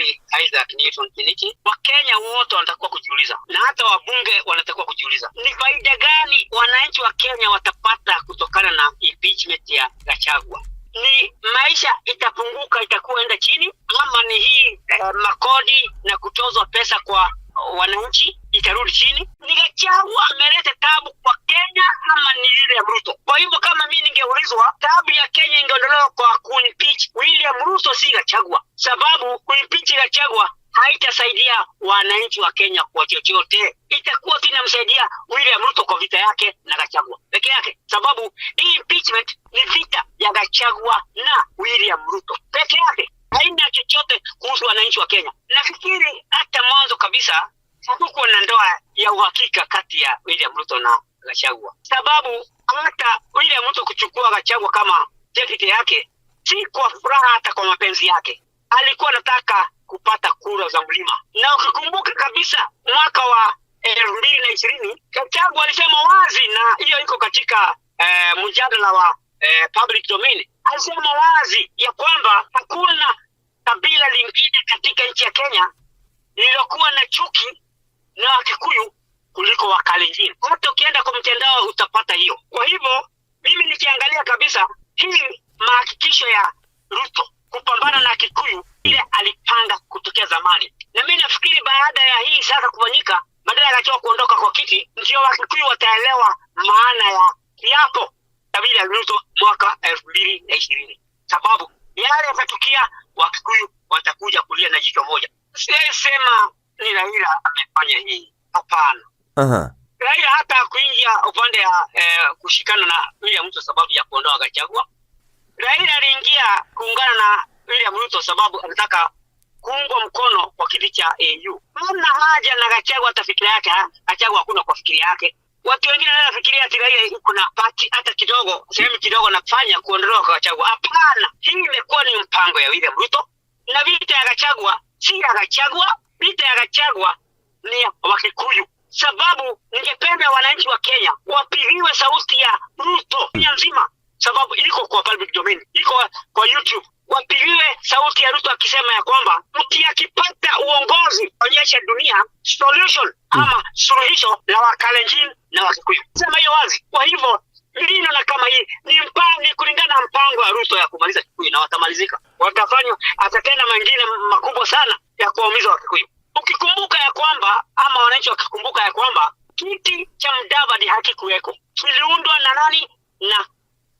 Daktari Isaac Newton Kindiki. Wakenya wote wanatakiwa kujiuliza na hata wabunge wanatakiwa kujiuliza, ni faida gani wananchi wa Kenya watapata kutokana na impeachment ya Gachagua? Ni maisha itapunguka, itakuwa enda chini, ama ni hii makodi na kutozwa pesa kwa wananchi itarudi chini? Ni Gachagua ameleta tabu kwa Kenya ama ni William Ruto? Kwa hivyo kama mimi ningeulizwa, tabu ya Kenya ingeondolewa kwa kuimpeach William Ruto, si Gachagua, sababu kuimpeach Gachagua haitasaidia wananchi wa Kenya kwa chochote, itakuwa tu inamsaidia William Ruto kwa vita yake na Gachagua peke yake, sababu hii impeachment ni vita ya Gachagua na William Ruto peke yake, haina chochote kuhusu wananchi wa Kenya. Nafikiri hata mwanzo kabisa hakukuwa na ndoa ya uhakika kati ya William Ruto na Gachagua, sababu hata William Ruto kuchukua Gachagua kama deputy yake si kwa furaha, hata kwa mapenzi yake. Alikuwa anataka kupata kura za mlima, na ukikumbuka kabisa mwaka wa 2020 Gachagua alisema wazi, na hiyo iko katika mjadala wa public domain. Alisema wazi ya kwamba hakuna kabila lingine katika nchi ya Kenya lililokuwa na chuki na Wakikuyu kuliko Wakalenjin. Hata ukienda kwa mtandao utapata hiyo. Kwa hivyo mimi nikiangalia kabisa hii mahakikisho ya Ruto kupambana na Kikuyu ile alipanga kutokea zamani, na mimi nafikiri baada ya hii sasa kufanyika, badala ya Gachagua kuondoka kwa kiti, ndio Wakikuyu wataelewa maana ya kiapo cha William Ruto mwaka 2020, sababu yale yatatukia, Wakikuyu watakuja kulia na jicho moja. Sema ni Raila amefanya hii, hapana. Raila hata kuingia upande ya kushikana na William Ruto sababu ya kuondoa Gachagua. Raila aliingia kuungana na William Ruto sababu anataka kuungwa mkono kwa kiti cha AU. Hamna haja na Gachagua hata fikira yake, Gachagua hakuna kwa fikira yake. Watu wengine wanafikiria ati Raila iko na pati hata kidogo, sehemu kidogo nafanya kuondolewa kwa Gachagua. Hapana, hii imekuwa ni mpango ya William Ruto, na vita ya Gachagua si ya Gachagua, vita ya Gachagua ni ya Wakikuyu. Sababu ningependa wananchi wa Kenya wapigiwe sauti ya Ruto Kenya nzima, sababu iko kwa public domain, iko kwa YouTube. Wapigiwe sauti ya Ruto akisema ya kwamba mtu akipata uongozi onyesha dunia solution ama suluhisho la Wakalenjin na Wakikuyu. Sema hiyo wazi. Kwa hivyo mimi naona kama hii ni mpango, ni kulingana na mpango wa Ruto ya kumaliza Kikuyu na watamalizika, watafanya atatenda mengine makubwa sana ya kuwaumiza Wakikuyu. Ukikumbuka ya kwamba ama wananchi wakikumbuka ya kwamba kiti cha Mudavadi hakikuweko, kiliundwa na nani? Na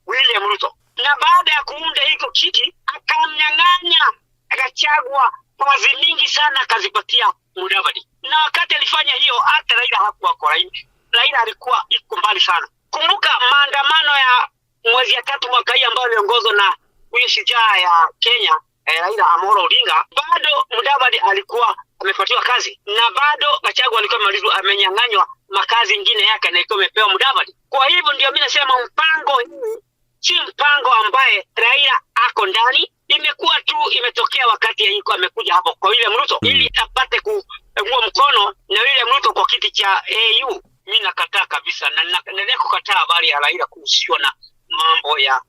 William Ruto, na baada ya kuunda hiko kiti akamnyang'anya Gachagua kazi mingi sana akazipatia Mudavadi, na wakati alifanya hiyo hata Raila hakuwa kwa Raila, Raila alikuwa iko mbali sana. Kumbuka maandamano ya mwezi ya tatu mwaka hii ambayo iliongozwa na huyo shujaa ya Kenya Raila Amolo Odinga, bado Mudavadi alikuwa amepatiwa kazi na bado Gachagua alikuwa amemalizwa, amenyang'anywa makazi ingine yake na ilikuwa imepewa Mudavadi. Kwa hivyo ndio mimi nasema mpango hii si mpango ambaye Raila ako ndani, imekuwa tu imetokea wakati iko amekuja hapo kwa William Ruto ili apate kuungwa mkono na William Ruto kwa kiti cha AU. Mimi nakataa kabisa na naendelea kukataa habari ya Raila kuhusishwa na mambo ya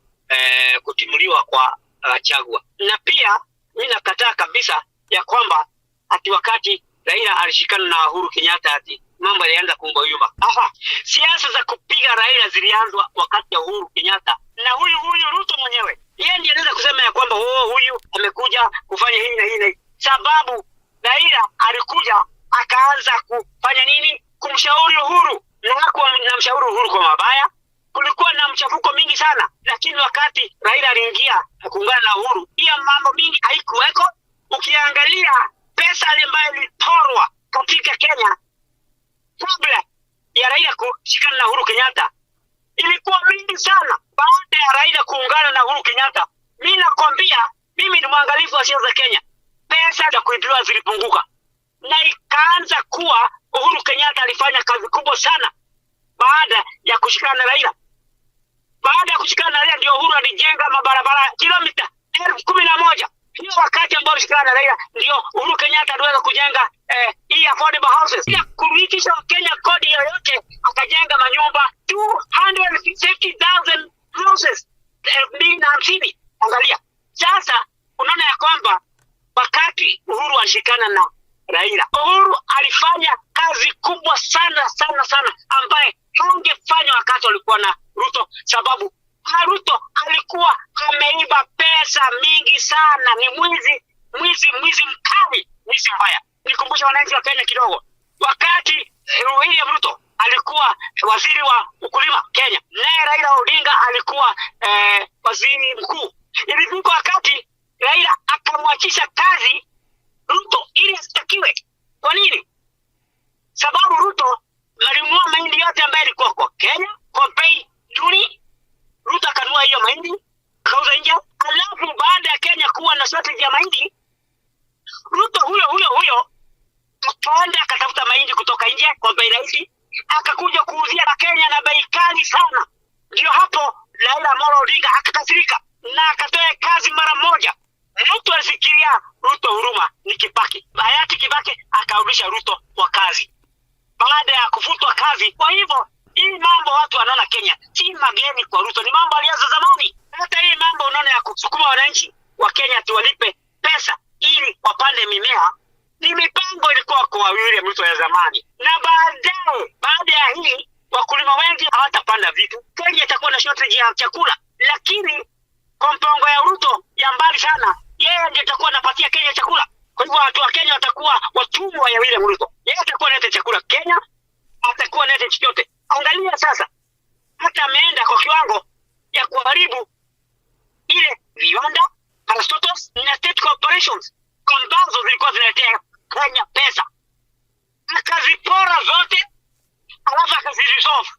kutimuliwa kwa Gachagua, na pia mimi nakataa kabisa ya kwamba ati wakati Raila alishikana na Uhuru Kenyatta ati mambo yalianza kuyumba. Aha, siasa za kupiga Raila zilianzwa wakati ya Uhuru Kenyatta na huyu huyu Ruto mwenyewe. Yeye ndiye anaweza kusema ya kwamba oh, huyu amekuja kufanya hii na hii na hii, sababu Raila alikuja akaanza kufanya nini? Kumshauri Uhuru, na hakuwa na mshauri Uhuru kwa mabaya. Kulikuwa na mchafuko mingi sana, lakini wakati Raila aliingia kuungana na Uhuru, hiyo mambo mingi haikuweko. Ukiangalia pesa ambayo iliporwa katika Kenya kabla ya Raila kushikana na Uhuru Kenyatta ilikuwa mingi sana. Baada ya Raila kuungana na Uhuru Kenyatta, mi nakwambia, mimi ni mwangalifu wa siasa za Kenya, pesa za kuibiwa zilipunguka na ikaanza kuwa Uhuru Kenyatta alifanya kazi kubwa sana baada ya kushikana na Raila. Baada ya kushikana na Raila ndio Uhuru alijenga mabarabara kilomita 11,000. Hiyo wakati ambao alishikana na Raila ndio Uhuru Kenyatta aliweza kujenga hii affordable houses. Bila kulipisha Wakenya kodi yoyote, akajenga manyumba 250,000 houses 2050. Angalia sasa, unaona ya kwamba wakati Uhuru alishikana kulingana na Raila. Uhuru alifanya kazi kubwa sana sana sana ambaye hangefanya wakati walikuwa na Ruto, sababu Ruto alikuwa ameiba pesa mingi sana, ni mwizi mwizi mwizi mkali, mwizi mbaya. Nikumbusha wananchi wa Kenya kidogo, wakati William Ruto alikuwa waziri wa ukulima Kenya, naye Raila Odinga alikuwa waziri mkuu. Ilifika wakati Raila akamwachisha kazi Ruto ili asitakiwe. Kwa nini? Sababu Ruto alinunua mahindi yote ambayo ilikuwa kwa Kenya kwa bei duni. Ruto akanunua hiyo mahindi akauza nje. Alafu baada ya Kenya kuwa na shortage ya mahindi, Ruto huyo huyo huyo akaenda akatafuta mahindi kutoka nje kwa bei rahisi, akakuja kuuzia na Kenya na bei kali sana. Ndio hapo Raila Amolo Odinga akakasirika na akatoa kazi mara moja. Mtu alifikiria Ruto huruma ni Kibaki. Hayati Kibaki akarudisha Ruto kwa kazi baada ya kufutwa kazi. Kwa hivyo hii mambo watu wanaona Kenya si mageni kwa Ruto, ni mambo alianza zamani. Hata hii mambo unaona ya kusukuma wananchi wa Kenya tuwalipe pesa ili wapande mimea ni mipango ilikuwa kwa William Ruto ya zamani, na baadaye, baada ya hii wakulima wengi hawatapanda vitu, Kenya itakuwa na shortage ya chakula. Lakini kwa mpango ya Ruto ya mbali sana, yeye ndiye atakuwa anapatia Kenya chakula. Kwa hivyo watu wa Kenya watakuwa watumwa ya William Ruto. Yeye atakuwa analeta chakula Kenya, atakuwa analeta chochote. Angalia sasa, hata ameenda kwa kiwango ya kuharibu ile viwanda, parastatals na state corporations ambazo zilikuwa zinaletea Kenya pesa, akazipora zote, alafu akaziresolve.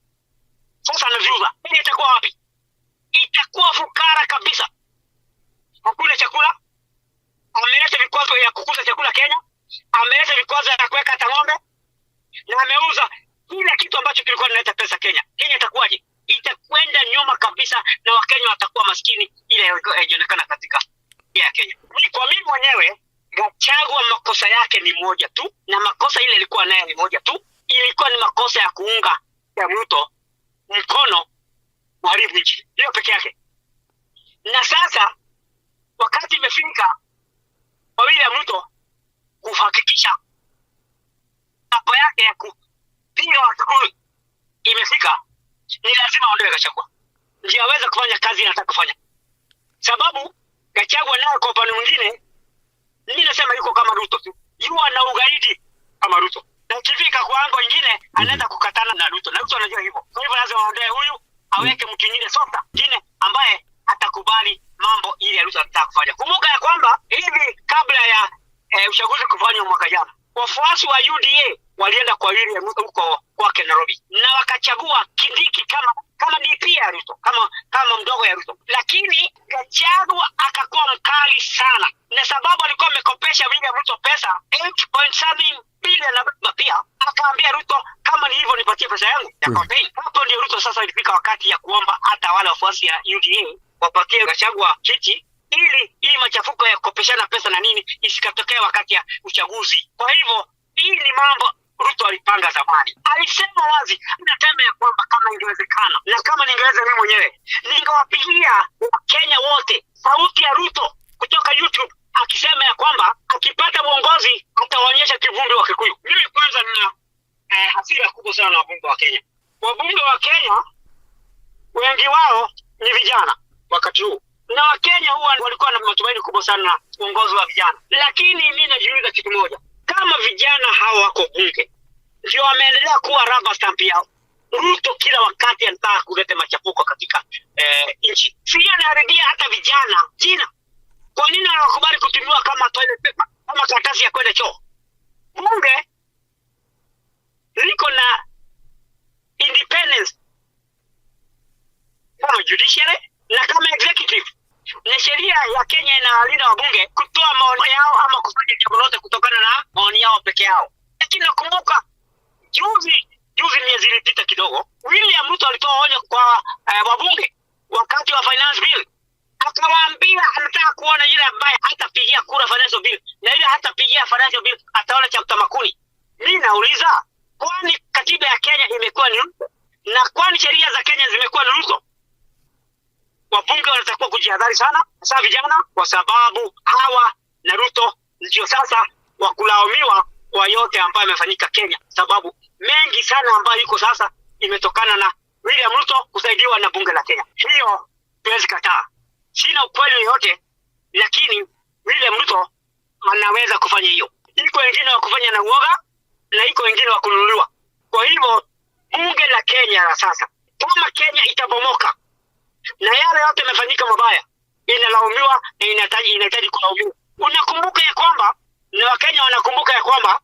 Sasa anaziuza. Kenya itakuwa wapi? Itakuwa fukara kabisa, hakuna chakula. Ameleta vikwazo ya kukuza chakula Kenya, ameleta vikwazo ya kuweka hata ng'ombe, na ameuza kila kitu ambacho kilikuwa kinaleta pesa Kenya. Kenya itakuwaje? Itakwenda nyuma kabisa, na Wakenya watakuwa maskini, ile haionekana katika ya Kenya. Kwa mimi mwenyewe Gachagua makosa yake ni moja tu, na makosa ile ilikuwa naye ni moja tu, ilikuwa ni makosa ya kuunga ya Ruto mkono kuharibu nchi, hiyo peke yake. Na sasa wakati imefika kwa William Ruto kuhakikisha hapo yake ya kupiga Wakikuyu imefika, ni lazima aondoe Gachagua ndio aweze kufanya kazi anataka kufanya, sababu Gachagua naye kwa upande mwingine, mimi nasema yuko kama Ruto tu, yuko na ugaidi kama Ruto, na ikifika kwa ango ingine anaweza kukatana na Ruto, na Ruto anajua hivyo. Kwa hivyo lazima aondoe huyu, aweke mtu mwingine softa mwingine ambaye atakubali mambo ile Ruto anataka kufanya. Kumbuka ya kwamba hivi kabla ya uchaguzi kufanywa mwaka jana, wafuasi wa UDA walienda kwa William Ruto huko kwake Nairobi na wakachagua Kindiki kama DP ya Ruto, kama mdogo ya Ruto, lakini Gachagua akakuwa mkali sana, na sababu alikuwa amekopesha William Ruto pesa 8.7 bilioni na pia akaambia Ruto, kama ni hivyo nipatie pesa yangu ya campaign. Hapo ndio Ruto sasa ilifika wakati ya kuomba hata wale wafuasi ya UDA wapatie Gachagua kiti ili hii machafuko ya kukopeshana pesa na nini isikatokee wakati ya uchaguzi. Kwa hivyo hii ni mambo Ruto alipanga zamani, alisema wazi, nasema ya kwamba kama ingewezekana na kama ningeweza mimi mwenyewe ningewapigia Wakenya wote sauti ya Ruto kutoka YouTube akisema ya kwamba akipata uongozi atawaonyesha kivumbi wa Kikuyu. Mimi kwanza nina hasira kubwa sana na wabunge wa Kenya. Wabunge wa Kenya wengi wao ni vijana wakati huu, na Wakenya huwa walikuwa na matumaini kubwa sana na uongozi wa vijana, lakini mimi najiuliza kitu moja, kama vijana hawa wako bunge ndio wameendelea kuwa rubber stamp yao. Ruto kila wakati anataka kuleta machafuko katika nchi, si anaharibia hata vijana jina. Kwa nini wanakubali kutumiwa kama toilet paper, kama karatasi ya kwenda choo? Bunge liko na independence kama judiciary na kama executive, na sheria ya Kenya inawalinda wabunge kutoa maoni yao ama kufanya jambo lolote kutokana na maoni yao peke yao. Lakini nakumbuka juzi juzi, miezi ilipita kidogo, William Ruto alitoa onyo kwa wabunge wakati wa finance bill, akawaambia anataka kuona yule ambaye hatapigia kura financial bill na yule hatapigia financial bill ataona cha mtamakuni. Mimi nauliza, kwani katiba ya Kenya imekuwa ni Ruto? Na kwani sheria za Kenya zimekuwa ni Ruto? Wabunge wanatakiwa kujihadhari sana, hasa vijana, kwa sababu hawa na Ruto ndio sasa wa kulaumiwa kwa yote ambayo yamefanyika Kenya, sababu mengi sana ambayo iko sasa imetokana na William Ruto kusaidiwa na bunge la Kenya. Hiyo tuwezi kataa, sina ukweli yoyote, lakini William Ruto anaweza kufanya hiyo. Iko wengine wa kufanya na uoga na iko wengine wa kununuliwa. Kwa hivyo bunge la Kenya la sasa, kama Kenya itabomoka na yale yote yamefanyika mabaya, inalaumiwa na inahitaji kulaumiwa. Unakumbuka ya kwamba, na Wakenya wanakumbuka ya kwamba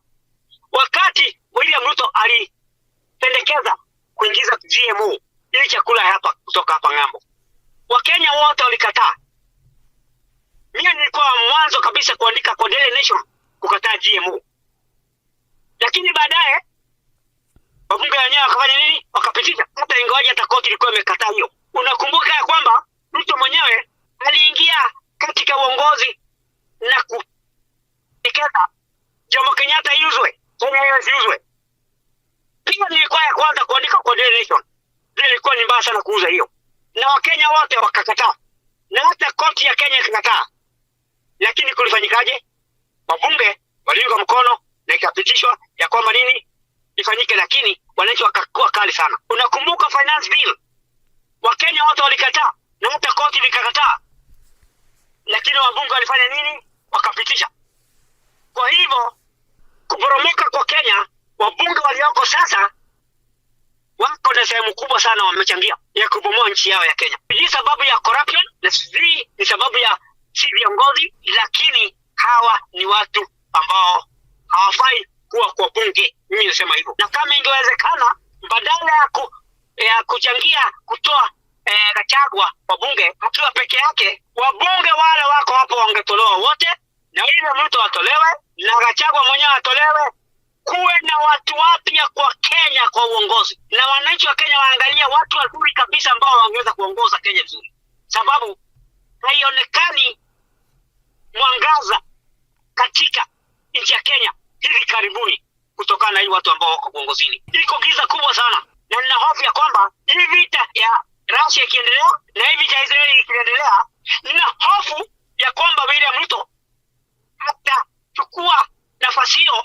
wakati William Ruto alipendekeza kuingiza GMO ili chakula hapa kutoka hapa ng'ambo, Wakenya wote walikataa. Mimi nilikuwa mwanzo kabisa kuandika kwa Daily Nation kukataa GMO, lakini baadaye wabunge wenyewe wakafanya nini? Wakapitisha, hata ingawaje hata koti ilikuwa imekataa hiyo. Unakumbuka ya kwamba Ruto mwenyewe aliingia katika uongozi na kupendekeza Jomo Kenyatta iuzwe, Kenya Airways iuzwe. Pia nilikuwa ya kwanza kuandika kwa Daily Nation, vile ilikuwa ni mbaya sana kuuza hiyo, na Wakenya wote wakakataa, na hata koti ya Kenya ikakataa. Lakini kulifanyikaje? Wabunge waliunga mkono na ikapitishwa ya kwamba nini ifanyike, lakini wananchi wakakuwa kali sana. Unakumbuka finance bill, Wakenya wote walikataa na hata koti likakataa, lakini wabunge walifanya nini? Wakapitisha. Kwa hivyo kuporomoka kwa Kenya, wabunge walioko sasa wako na sehemu kubwa sana wamechangia ya kubomoa nchi yao ya Kenya. Sijui sababu ya corruption na sijui ni sababu ya si viongozi, lakini hawa ni watu ambao hawafai kuwa kwa bunge. Mimi nasema hivyo, na kama ingewezekana, badala ya kuchangia kutoa Gachagua kwa bunge akiwa peke yake, wabunge wale wako hapo wangetolewa wote, na yule mtu atolewe na Gachagua mwenyewe atolewe, kuwe na watu wapya kwa Kenya kwa uongozi, na wananchi wa Kenya waangalie watu wazuri kabisa ambao wangeweza kuongoza Kenya vizuri, sababu haionekani mwangaza katika nchi ya Kenya hivi karibuni kutokana na hii watu ambao wako uongozini. Iko giza kubwa sana, na nina hofu ya kwamba hii vita ya Russia ikiendelea na hii vita ya Israeli ikiendelea, nina hofu ya kwamba William Ruto atachukua nafasi hiyo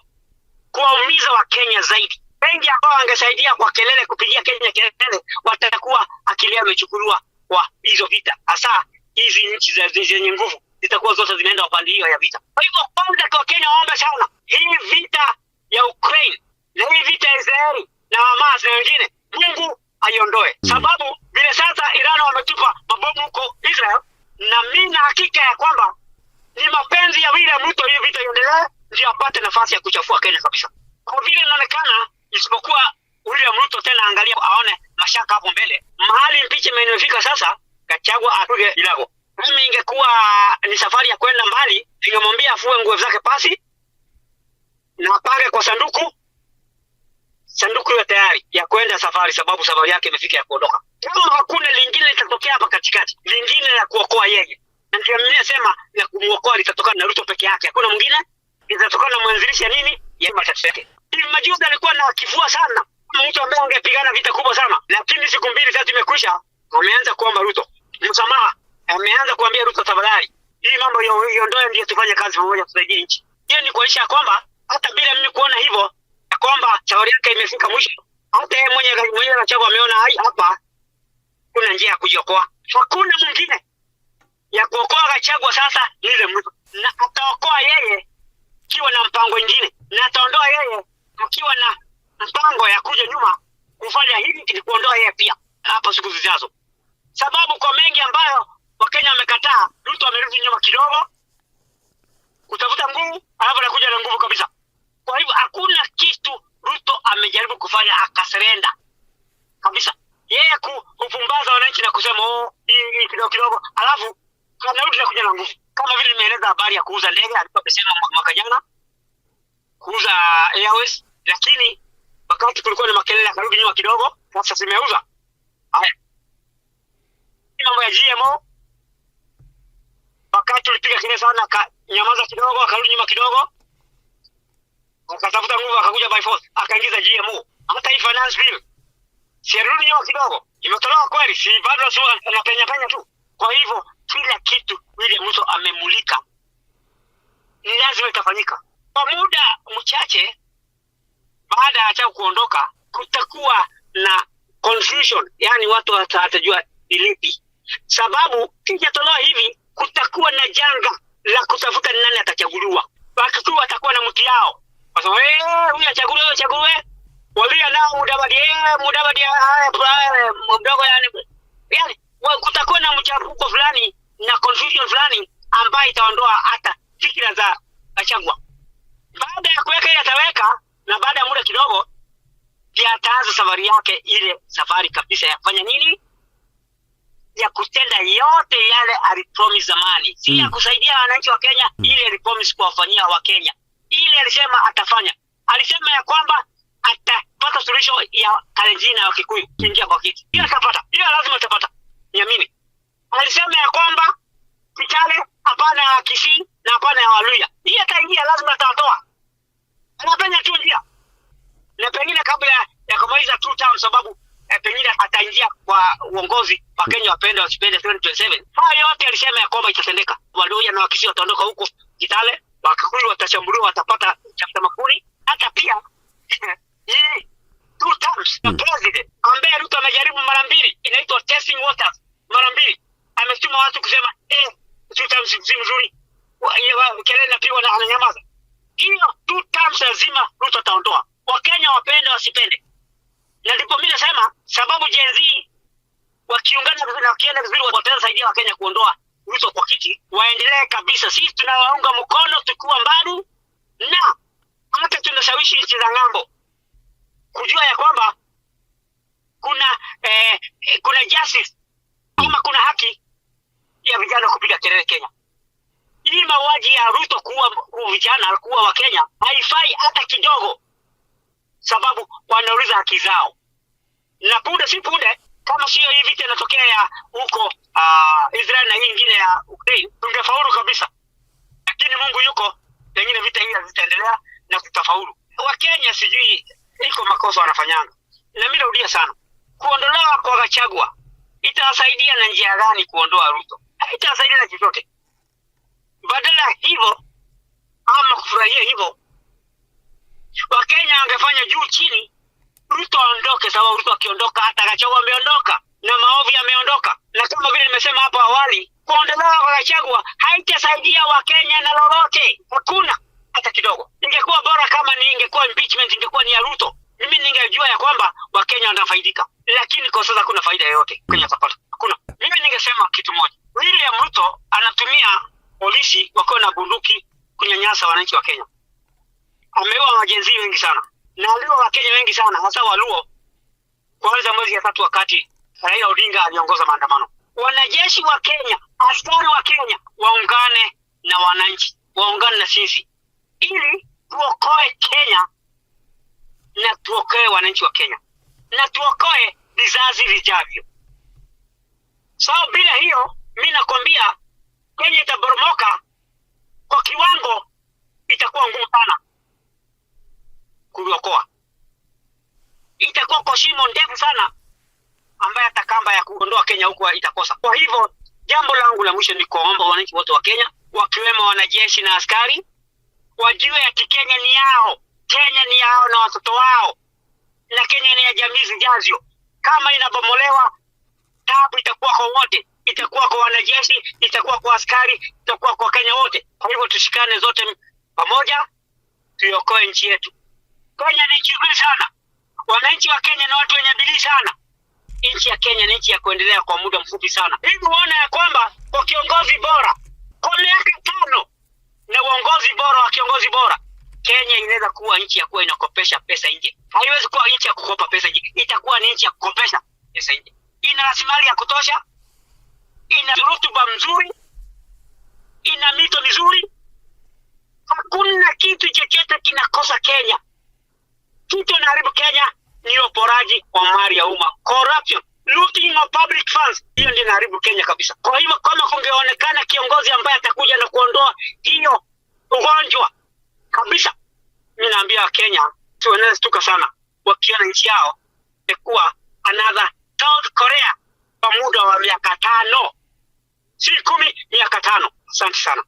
kuwaumiza Wakenya zaidi. Wengi ambao wangesaidia kwa kelele, kupigia Kenya kelele, watakuwa akili yao imechukuliwa kwa hizo vita, hasa hizi nchi zenye nguvu zitakuwa zote zimeenda upande hiyo ya vita. Kwa hivyo kwanza kwa Kenya waombe sana hii vita ya Ukraine na hii vita ya Israeli na Hamas na wengine, Mungu aiondoe, sababu vile sasa Iran wametupa mabomu huko Israel, na mimi na hakika ya kwamba ni mapenzi ya William Ruto hiyo vita iendelee, ndio apate nafasi ya kuchafua Kenya kabisa. Kwa vile inaonekana, isipokuwa William Ruto tena angalia aone mashaka hapo mbele, mahali impeachment imefika sasa, Gachagua apige ilago. Mimi ingekuwa ni safari ya kwenda mbali, ningemwambia afue nguo zake pasi na apange kwa sanduku, sanduku iwe tayari ya kwenda safari, sababu safari yake imefika ya kuondoka. Kama hakuna lingine litatokea hapa katikati, lingine la kuokoa yeye, na ndio mimi nasema la kumuokoa litatokana na Ruto peke yake, hakuna mwingine, litatokana na mwanzilishi ya nini ya matatizo yake. Hivi majuzi alikuwa na kifua sana, mtu ambaye angepigana vita kubwa sana, lakini siku mbili tatu imekwisha, ameanza kuomba Ruto msamaha, ameanza kuambia Ruto tafadhali, hii mambo iondoe, ndio tufanye kazi pamoja, tusaidie nchi. Hiyo ni kuonyesha kwamba hata bila mimi kuona hivyo ya kwamba safari yake imefika mwisho, hata yeye mwenyewe Gachagua ameona hai hapa kuna njia ya kujiokoa, hakuna mwingine ya kuokoa Gachagua sasa ni ile mtu, na ataokoa yeye akiwa na mpango ingine, na ataondoa yeye akiwa na mpango ya kuja nyuma kufanya hivi ni kuondoa yeye pia hapo siku zijazo, sababu kwa mengi ambayo Wakenya wamekataa, Ruto amerudi nyuma kidogo kutafuta nguvu, alafu anakuja na nguvu kabisa. Kwa hivyo hakuna kitu Ruto amejaribu kufanya akasurrender kabisa. Yeye kupumbaza wananchi na kusema oh, hii kidogo kidogo, alafu anarudi na kuja na nguvu, kama vile nimeeleza habari ya kuuza ndege, alikuwa amesema mwaka jana kuuza Airways, lakini wakati kulikuwa na makelele akarudi nyuma kidogo, sasa zimeuza. Haya, mambo ya GMO wakati ulipiga kelele sana, akanyamaza kidogo, akarudi nyuma kidogo, akatafuta nguvu, akakuja by force, akaingiza GMO. Hata hii finance bill si arudi nyuma kidogo, imetolewa kweli, si bado sio anapenya penya tu. Kwa hivyo kila kitu William Ruto amemulika, ni lazima itafanyika. Kwa muda mchache baada ya Gachagua kuondoka, kutakuwa na confusion, yani watu hawatajua ni lipi sababu. Kijatolewa hivi, kutakuwa na janga la kutafuta ni nani atachaguliwa. Wakikuyu watakuwa na mti yao, kwa sababu huyu achaguliwe, huyu achaguliwe. Waluhya nao Mudavadi, Mudavadi mdogo, yani kutakuwa na mchafuko fulani na confusion fulani ambayo itaondoa hata fikira za Gachagua. Baada ya kuweka ile ataweka, na baada ya muda kidogo pia ataanza safari yake, ile safari kabisa ya kufanya nini, ya kutenda yote yale alipromise zamani, si ya kusaidia wananchi wa Kenya, ile alipromise kuwafanyia wa Kenya, ile alisema atafanya. Alisema ya kwamba atapata suluhisho ya Kalenjin na Wakikuyu kuingia kwa kiti, hiyo atapata, hiyo lazima atapata, niamini. Alisema ya kwamba Kitale hapana ya Kisii na hapana ya Waluhya, hii ataingia, lazima atatoa, anapenya tu njia na pengine kabla ya kumaliza two term, sababu pengine ataingia kwa uongozi wa Kenya, wapende wasipende, 2027. Haya yote alisema ya kwamba itatendeka. Waluhya na Wakisii wataondoka huko Kitale, Wakikuyu watashambuliwa, watapata chapta makuni. Hata pia hii two terms ya president ambaye Ruto amejaribu mara mbili, inaitwa testing waters, mara mbili ametuma watu kusema two terms si mzuri, kelele inapigwa na ananyamaza. Hiyo two terms lazima Ruto ataondoa, Wakenya wapende wasipende. Na ndipo mimi nasema sababu Gen Z wakiungana vizuri na wakienda vizuri wataweza saidia Wakenya kuondoa Ruto kwa kiti, waendelee kabisa. Sisi tunawaunga mkono tukiwa mbali, na hata tunashawishi nchi za ng'ambo kujua ya kwamba kuna justice ama kuna haki ya vijana kupiga kelele Kenya. Hii mauaji ya Ruto kuua vijana, kuua Wakenya haifai hata kidogo, sababu wanauliza haki zao, na punde si punde, kama sio hii vita inatokea ya huko Israel na hii ingine ya Ukraine, tungefaulu kabisa, lakini Mungu yuko, pengine vita hii hazitaendelea na tutafaulu. Wakenya sijui iko makosa wanafanyanga, na mimi narudia sana, kuondolewa kwa Gachagua itawasaidia na njia gani kuondoa Ruto? Haitasaidia na chochote. Badala ya hivyo ama kufurahia hivyo, Wakenya wangefanya juu chini, Ruto aondoke, sababu Ruto akiondoka, hata Gachagua ameondoka na maovu yameondoka. Na kama vile nimesema hapo awali, kuondolewa kwa Gachagua haitasaidia Wakenya na lolote, hakuna hata kidogo. Ingekuwa bora kama ni ingekuwa impeachment ingekuwa ni ya Ruto, mimi ningejua ya kwamba Wakenya wanafaidika, lakini kwa sasa hakuna faida yoyote Kenya watapata, hakuna. Mimi ningesema kitu moja, William Ruto anatumia polisi wakiwa na bunduki kunyanyasa wananchi wa Kenya. Ameua ma Gen Z wengi sana na aliua Wakenya wengi sana, hasa Waluo, kuanza mwezi ya tatu wakati Raila Odinga aliongoza maandamano. Wanajeshi wa Kenya, askari wa Kenya waungane na wananchi, waungane na sisi ili tuokoe Kenya na tuokoe wananchi wa Kenya na tuokoe vizazi vijavyo. So bila hiyo, mi nakwambia Kenya itaboromoka kwa kiwango, itakuwa ngumu sana kuiokoa. Itakuwa kwa shimo ndefu sana ambaye hata kamba ya kuondoa Kenya huko itakosa. Kwa hivyo jambo langu la mwisho ni kuomba wananchi wote wa Kenya, wakiwemo wanajeshi na askari, wajue ati Kenya ni yao, Kenya ni yao na watoto wao, na Kenya ni ya jamii zijazo. Kama inabomolewa, tabu itakuwa kwa wote, itakuwa kwa wanajeshi, itakuwa kwa askari, itakuwa kwa Kenya wote. Kwa hivyo tushikane zote pamoja, tuiokoe nchi yetu. Kenya ni nchi nzuri sana, wananchi wa Kenya ni watu wenye bidii sana. Nchi ya Kenya ni nchi ya kuendelea kwa muda mfupi sana. Hivi uone ya kwamba kwa kiongozi bora kwa miaka 5 na uongozi bora wa kiongozi bora, Kenya inaweza kuwa nchi ya kuwa inakopesha pesa nje. Haiwezi kuwa nchi ya kukopa pesa nje, itakuwa ni nchi ya kukopesha pesa nje. Ina rasilimali ya kutosha, ina rutuba mzuri, ina mito mizuri. Hakuna kitu chochote kinakosa Kenya. Kitu inaharibu Kenya ni uporaji wa mali ya umma, corruption, looting of public funds. Hiyo ndio inaharibu Kenya kabisa. Kwa hivyo kama kungeonekana kiongozi ambaye atakuja na kuondoa hiyo ugonjwa kabisa, mimi naambia Wakenya tueneze stuka sana wakiona nchi yao imekuwa another South Korea kwa muda wa miaka 5, si 10, miaka 5. Asante sana.